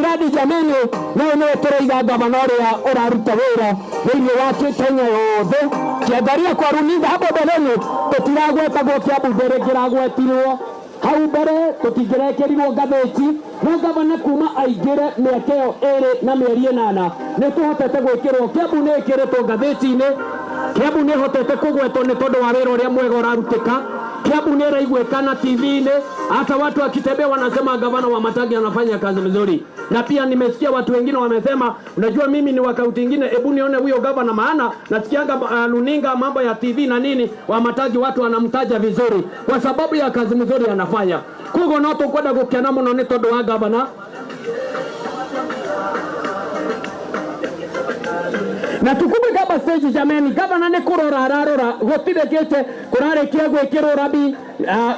Miradi jameni, no nĩwe tũraiga gavana ũrĩa ũraruta wĩra thĩinĩ wa Kenya yothe. Kiangaria kwa runinga hapo mbeleni tũtiragwetagwo Kiambu mbere kĩragwetirwo hau mbere tũtingĩrekerirwo ngathĩti no gavana kuma aingĩre mĩaka ĩyo ĩrĩ na mĩeri ĩnana nĩ tũhotete gwĩkĩrwo Kiambu nĩ ĩkĩrĩtwo ngathĩti-inĩ. Kiambu nĩ ĩhotete kũgwetwo nĩ tondũ wa wĩra ũrĩa mwega ũrarutĩka. Kiambu nĩ ĩraiguĩka TV-inĩ, hata watu wakitembea wanasema gavana wa Matangi anafanya kazi mzuri. Na pia nimesikia watu wengine wamesema, unajua mimi ni wa kaunti ingine, hebu nione huyo gavana, maana nasikianga luninga mambo ya TV na nini, wa Matangi watu wanamtaja vizuri kwa sababu ya kazi mzuri anafanya. Koguo no tukwenda gukena muno ni tondu wa gavana. Na tukumbe kama stage jameni, gavana nĩ kũrora ararora gũtirĩkĩte kũrarĩkia gwĩkĩrwo rabi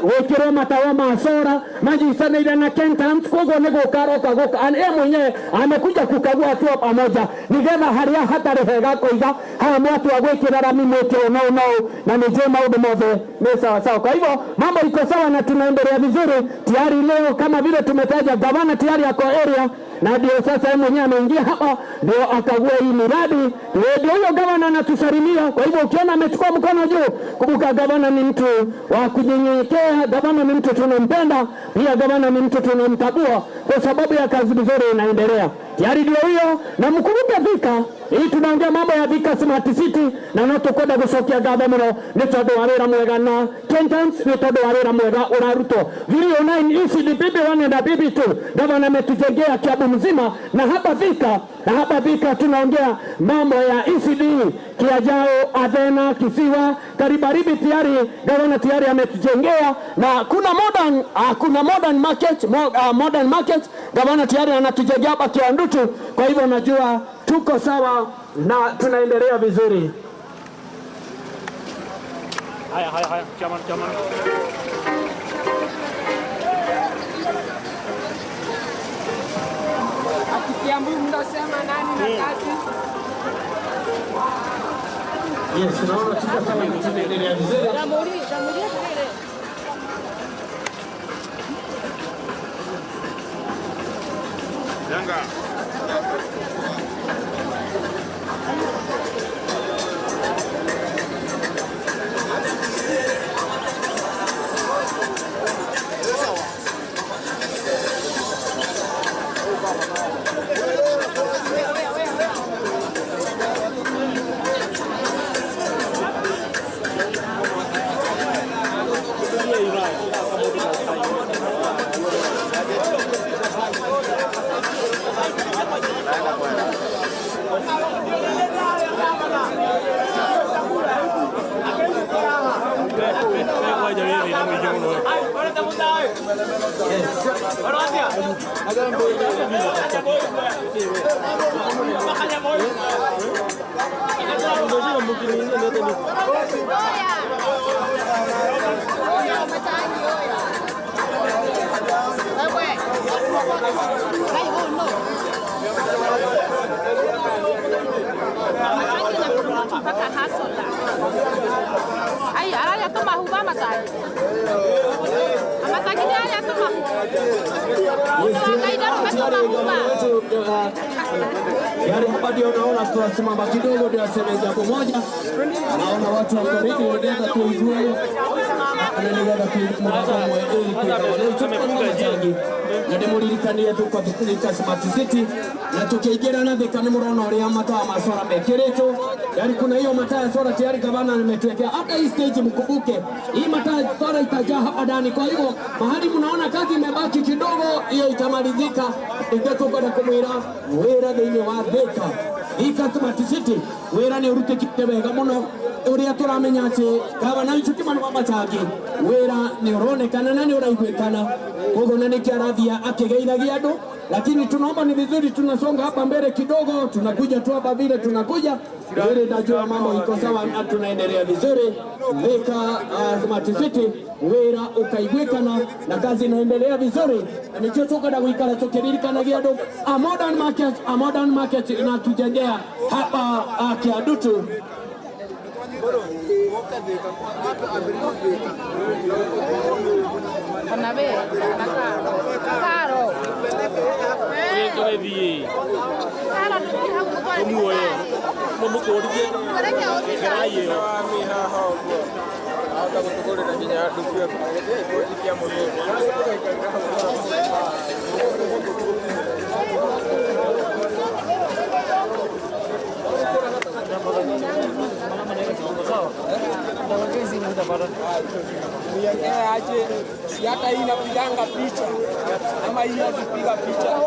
gwĩkĩrwo matawa ma sora manyitanĩire na Kentans, koguo nĩ gũka aroka gũka ye mwenyewe amekuja kukagua akiwa pamoja nigetha harĩa hatarĩ hega akoiga haha mwatua gwĩkĩra rami mwĩke ũũ na ũũ na ũũ, na nĩ njũĩ maũndũ mothe nĩ sawa sawa. Kwa hivyo mambo iko sawa na tunaendelea vizuri. Tayari leo kama vile tumetaja, gavana tayari ako area na ndio sasa yeye mwenyewe ameingia hapa ndio akagua hii miradi. Ndio huyo gavana anatusalimia. Kwa hivyo ukiona amechukua mkono juu, kumbuka gavana ni mtu wa kunyenyekea, gavana ni mtu tunampenda, pia gavana ni mtu tunamtambua kwa sababu ya kazi nzuri inaendelea. Tayari ndio huyo, na mkumbuke Thika hii tunaongea mambo ya Thika Smart City na no tukwenda gucokia ngatho muno ni tondu wa wira mwega na Kentans ni tondu wa wira mwega urarutwo 309 ECD BB1 na BB2. Gavana ametujengea Kiambu mzima na hapa Thika, na hapa Thika tunaongea mambo ya ECD Kiajao, Athena, Kisiwa, Karibaribi tayari gavana tayari ametujengea, na kuna modern market, modern market gavana tayari anatujengea hapa Kiandutu. Kwa hivyo najua tuko sawa na tunaendelea vizuri. Haya, haya, haya. Chairman, chairman. Kiambu mnasema nani na kazi? Yes, naona tuko sawa na tunaendelea vizuri. Yanga. Mpaka hasola. Ai, araria tumahuba matangi. Amatangi nĩ arĩa tumahuba. Yaani hapa ndio naona tunasimama kidogo ndio aseme jambo moja. Naona watu wa karibu wanaweza kuijua na kuijua na ndimuririkanie tuka Thika Smart City na tukiingira na Thika ni murona uria matawa ma sora mekiritwo. Yaani kuna hiyo mataa ya sora tayari gavana ametuwekea hata hii stage, mkumbuke hii mataa ya sora itajaa hapa ndani. Kwa hivyo mahali mnaona kazi imebaki kidogo, hiyo itamalizika. Itatukwenda kumwira wira thiini wa Thika, Thika Smart City wira ni urutikite wega muno uria turamenya ati gavana witũ Kimani wa Matangi wira ni uronekana na ni uraiguikana, koguo na niki arathia akigeithagia andu, lakini tunaomba ni vizuri tunasonga hapa mbele kidogo, tunakuja tu hapa vile tunakuja vile, najua mambo iko sawa na tunaendelea vizuri. Thika Smart City wira ukaiguikana na kazi inaendelea vizuri, na nikio tukwenda guikara tukiririkanagia andu a modern market, a modern market inatujengea hapa Kiandutu. Ona we, na karo. Karo. Tũgĩthiĩ tũmuoye tũmũkũrithie kĩrai ĩyo. Aje si hata hii inapiganga picha ama hii inapiga picha.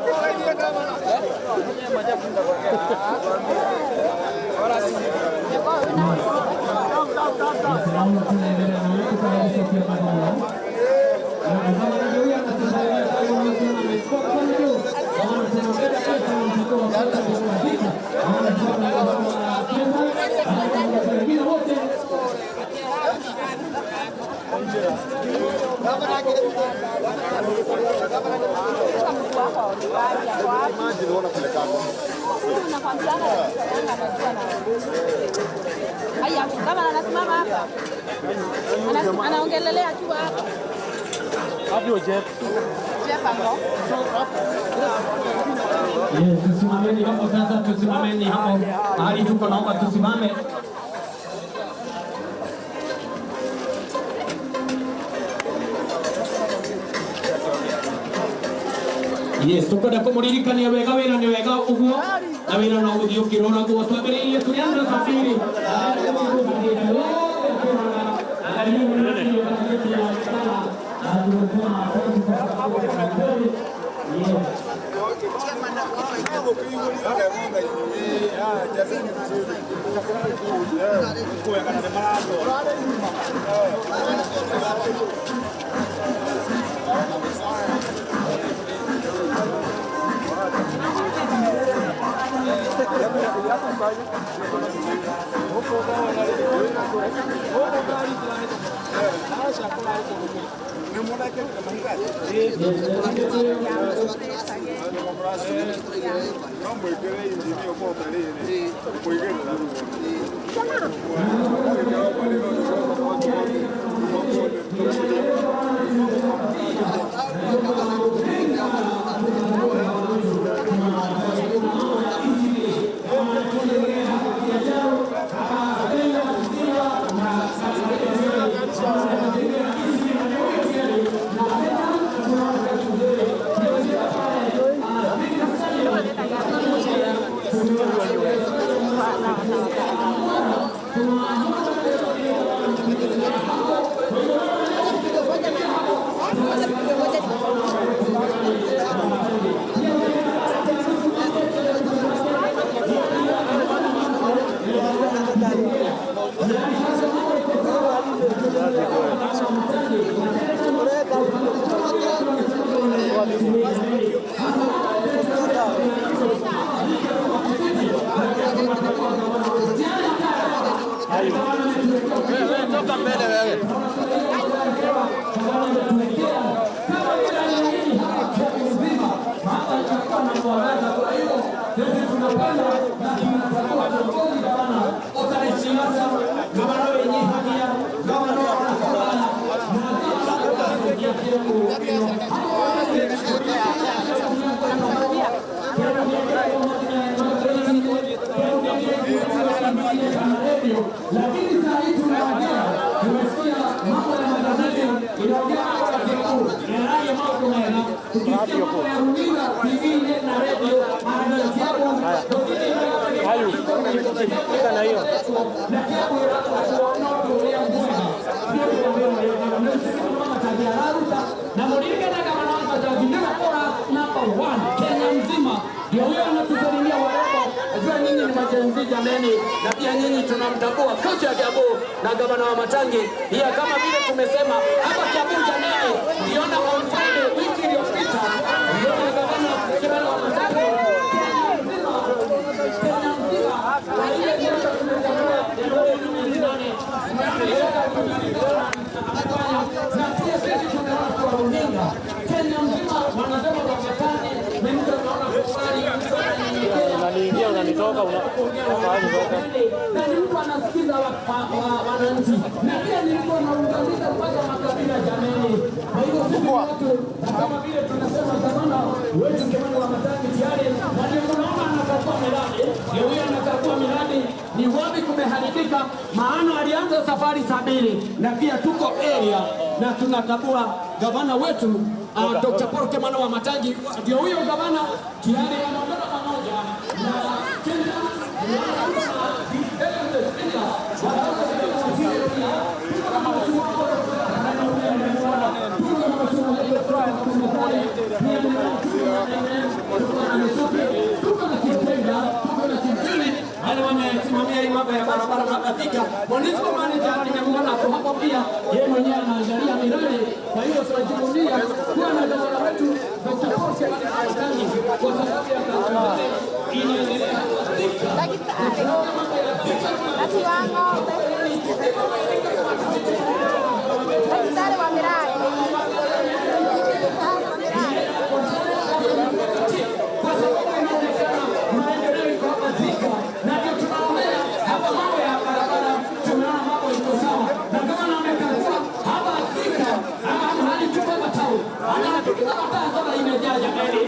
Haya, kama anasimama hapa. Anaongelelea akiwa hapa. Hapo Jeff. Jeff hapo. Yes, tusimameni hapo sasa, tusimameni hapo mahali tuko, naomba tusimame. Yes, tukwenda kumuririkania wega wira ni wega uguo na wira no guthii ukiroragwo. Twambiriirie tulianza safiri Lakini saa hii tunaongea, tumesikia mambo ya magazeti inaongea mambo ya Kiambu, yaraye mambo mega, tukisikia mambo ya runinga, TV na radio, mara Kiambu, Hayu. Fika na hiyo. na Kiambu na muririkana gavana wa Matangi nĩwe ũra number 1 Kenya mzima, ndio huyo anatusalimia warembo. Najua nyinyi ni majenzi jameni, na pia nyinyi tunamtambua kaunti ya Kiambu na gavana wa Matangi. Pia kama vile tumesema hapa Kiambu jameni, niliona on Friday wiki iliyopita, niliona gavana Kimani wa Matangi Kenya mzima, na ile miaka tumechagua na pia sisi tumeona kwa runinga Kenya mzima wanasema kwa Matangi ni mtu anaona kufari, mtu ananyenyekea, Unaniingia unanitoka unafanya toka. na ni mtu anasikiza wananchi, na pia ni mtu anaunganisha mpaka makabila jameni. Kwa hivyo sisi watu, na kama vile tunasema gavana wetu Kimani wa Matangi tayari Thika, maana alianza safari 2 na pia tuko area na tunakagua gavana wetu Dr. Paul Kimani Wamatangi, ndio huyo gavana tayari anaondoka pamoja na Kenya. Wale wamesimamia hii mambo ya barabara hapa Thika. Municipal manager nimemwona hapo hapo pia, yeye mwenyewe anaangalia miradi. Kwa hiyo tunajivunia kuwa na gavana wetu Dr. Paul Kimani Wamatangi kwa sababu ya kazi inaendelea hapa Thika. Daktari. Ati wa ng'ombe. Daktari wa miradi. Daktari wa miradi. Kwa sababu inaonekana maendeleo iko hapa Thika, na ndio tunaombea hapa mambo ya barabara, tunaona mambo iko sawa, na kama naonekana hapa Thika ama mahali tuko hapa town, hata tukitaka taa sasa imejaa jamani,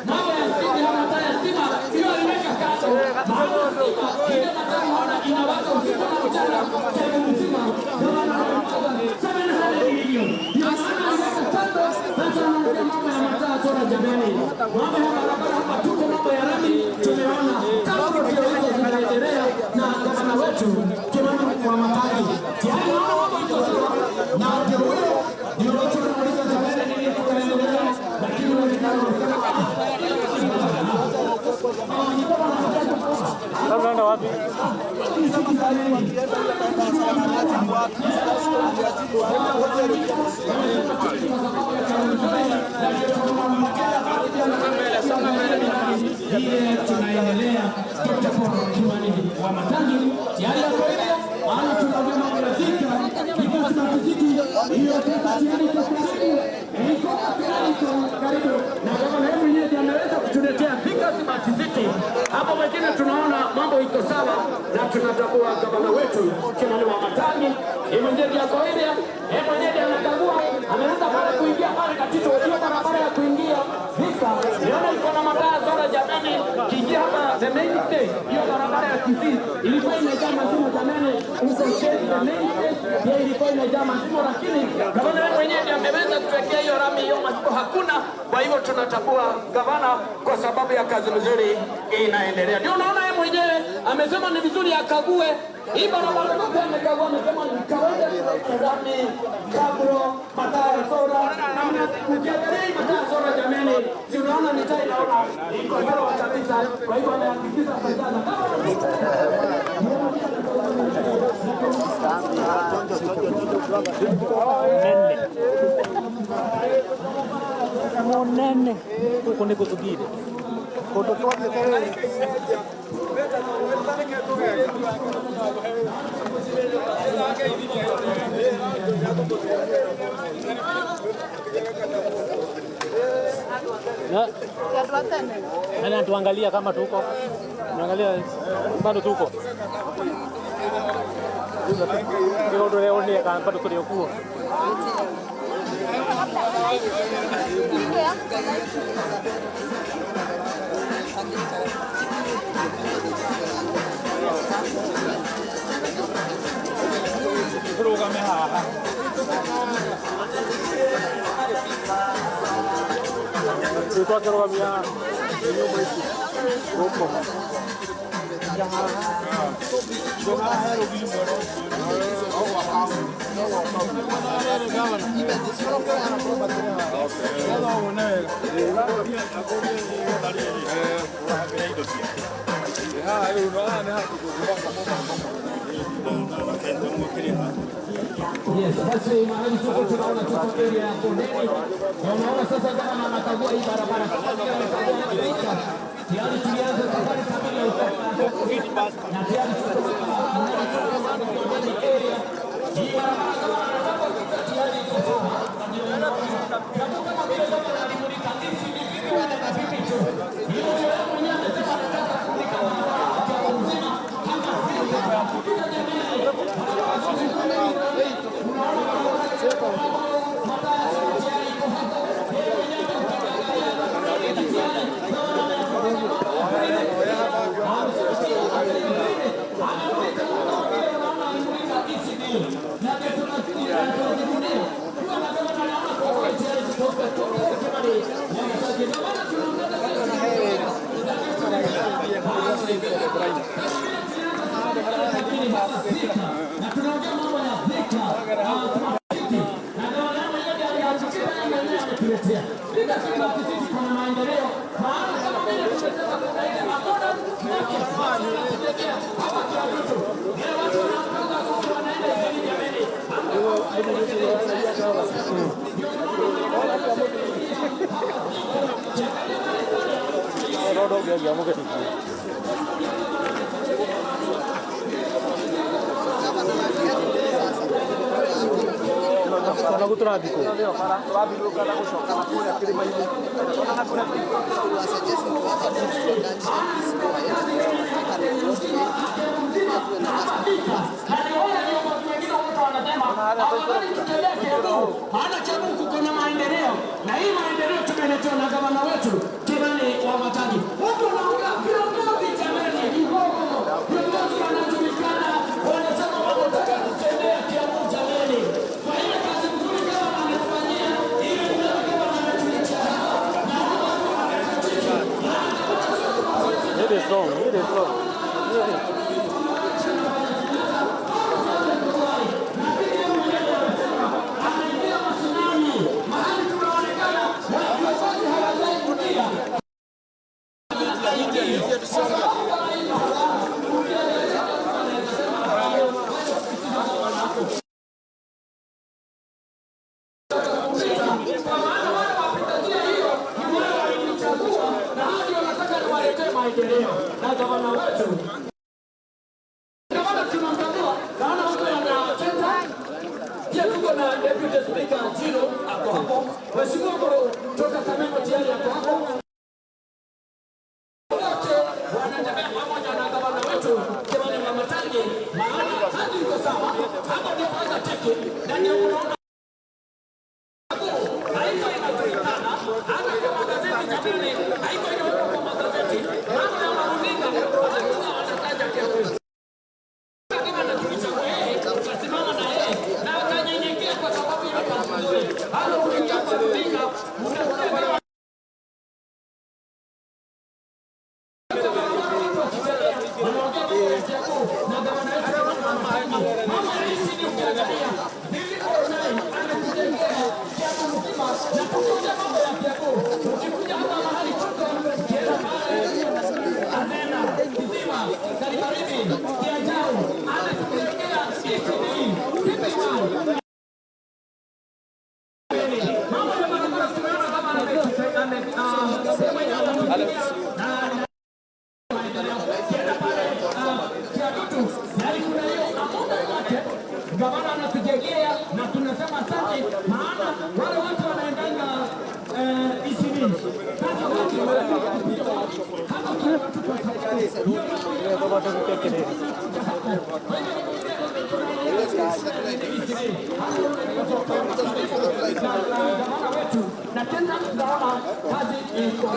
mambo ya stima ama taa ya stima hiyo aliweka kando, maana stima ile mataa unaona inawaka usiku na mchana, siku mzima, gavana amemwaga 700 million, ndio maana aliweka kando. Sasa anaongea mambo ya mataa sora jamani, mambo ya barabara hapa tuko, mambo ya rami tumeona kama ndio hizo zinaendelea, na gavana wetu Kimani Wamatangi tayari naona mambo iko sawa, na ndio huyo ndio watu wanauliza jamani, nini kunaendelea, lakini wengine wanasema Sasa unaenda wapi? Ile tunaendelea. Dr. Paul Kimani Wamatangi tayari ako ile, maana tunaongea mambo ya Thika, Thika Smart City, hiyo pesa tayari iko karibu, iko tayari iko karibu, na gavana yeye mwenyewe ndiye ameweza kutuletea Thika Smart City. Hapo mwingine tunaona mambo iko sawa, na tunatambua gavana wetu Kimani Wamatangi, yeye mwenyewe ndiye ako ile, yeye mwenyewe ndiye anakagua, ameanza pale kuingia pale Katito, hiyo barabara ya kuingia Thika, niona iko na mataa sana jamani, kiingia hapa the main stage, hiyo barabara ya Kisii ilikuwa imejaa mashimo jamani, huko stage the main stage pia ilikuwa imejaa mashimo, lakini gavana wewe mwenyewe ndiye ameweza kutuwekea hiyo rami, hiyo mashimo hakuna. Kwa hivyo tunatambua gavana kwa sababu ya kazi mzuri inaendelea. Ndio unaona yeye mwenyewe amesema ni vizuri akague hii barabara yote, amekagua, amesema ni kawaida rami, kabro, mataa ya sola na ukiangalia hii mataa ya sola jamani, si unaona ni taa inaona iko sawa kabisa. Kwa hivyo amehakikisha serikali kama Nene. Munene. Huko ndiko tugire. Na Andũ a tene. nani anatuangalia kama tuko? Tunaangalia bado tuko. Ndio ndio leo kana bado tuli okuo. Rugame haha. Twakĩrũgamia nyũmba ici gũkũ. Yes, basi mahali tuko tunaona tuko area ya Kondeni. Na unaona sasa kama anakagua hii barabara kama vile amekagua Thika. Tayari tulianza safari kamili ya usafiri na tayari tuko mahali tuko bado Kondeni area. Hii barabara kama anataka kupita tayari iko sawa. Na tu kama vile kama alimulika hizi ni vipi na vipi tu. Hiyo ndio yeye mwenyewe amesema anataka kumulika barabara kwa mzima hapa Thika. Thika jamii. Thika, na tunaongea mambo ya Thika City, na gavana mwenyewe aliachikia yeye ametuletea Thika Smart City. Kuna maendeleo, maana kama vile tumesema kuna ile hakuna market tunatujengea hapa Kiadutu, ile watu wanatoka huku wanaenda hivi jameni. Na nione viongozi wengine wote wanasema afadhali tutembee Kiambu, maana Kiambu kuko na maendeleo, na hii maendeleo tumeletewa na gavana wetu Kimani Wamatangi. Watu wanaongea viongozi, jamani, vigogo, viongozi wanajulikana, wanasema wanataka kutembea Kiambu, jamani, kwa ile kazi nzuri kama ametufanyia, ile mradi kama ametuletea hapa, na It is long, it is long. Anaingia mashinani, mahali tunaonekana viongozi hawajai kuja. Kwa maana wale wapita njia hiyo ni wale walinichagua, na hao ndio nataka niwaletee maendeleo. Na gavana wetu, gavana tunamtambua, naona huko anacheza pia. Tuko na Deputy Speaker Jiro ako hapo, Mheshimiwa kutoka Kameno tayari ako hapo. Wote wanatembea pamoja na gavana wetu Kimani Wamatangi, maana kazi iko sawa. Hapo ndio kwanza tiki, na ndio unaona haiko inajulikana hata kwa magazeti jamani, haiko inawekwa kwa magazeti, mambo ya maruninga watakuwa wanataja Kiambu. Kama tulichagua yeye, tukasimama na yeye na akanyenyekea kwa sababu ya kazi nzuri. Hata ukiingia kwa runinga utasikia kama wanaongea mambo ya Kiambu na gavana wetu Kimani Wamatangi. Mama rais ni ukiangalia DV09 ametujengea Kiambu mzima, na tukuja mambo ya Kiambu, ukikuja hapa mahali tuko kienda pale Azena, Kisima, Karibaribi, Kiajau, ametujengea ECD, PP1. Mambo ya barabara tumeona kama mwenyewe anatupigia na maendeleo. Kienda pale Kiadutu, yaani kuna hiyo amuda wake gavana anatujengea na tunasema asante, maana wale watu wanaendanga ECD sasa watu wanakuja kupita hapa Kiadutu kwa sababu hiyo mambo gavana wetu na tena tunaona kazi iko.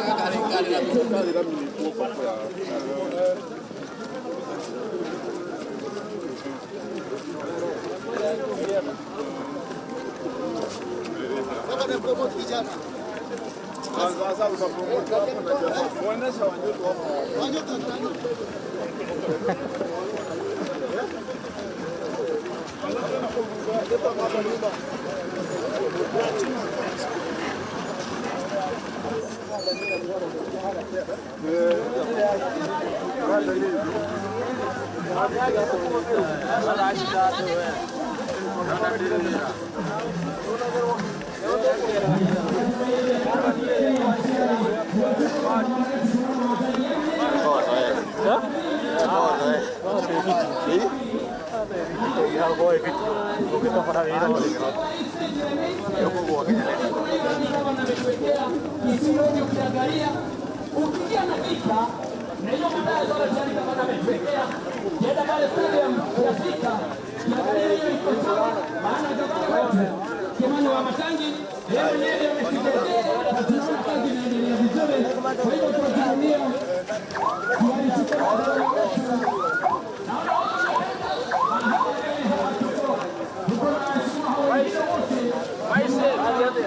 Isioni ukiangalia ukiingia na Thika na hiyo madai zote tayari gavana ametuwekea. Kienda pale stadium ya Thika, kiangalia hiyo iko sawa, maana gavana wetu Kimani Wamatangi yeye mwenyewe ndiye ametujengea na tunaona kazi inaendelea vizuri. Kwa hivyo tunajivunia tayari tuko na gavana wetu. Naona watu wanaenda, na hapa hapa tuko tuko na waheshimiwa hao wengine wote.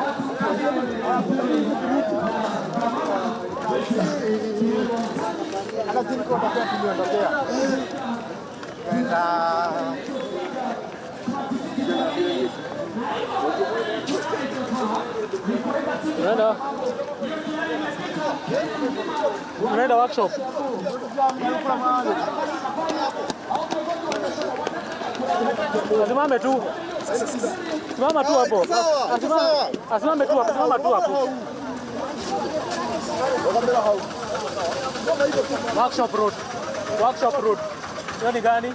Hata zilikuwa tokea tuliondokea. Kaenda Tunaenda workshop. Asimame tu. Simama tu hapo. Asimame tu hapo, simama tu hapo. Workshop Road. Workshop Road. Hiyo ni gani?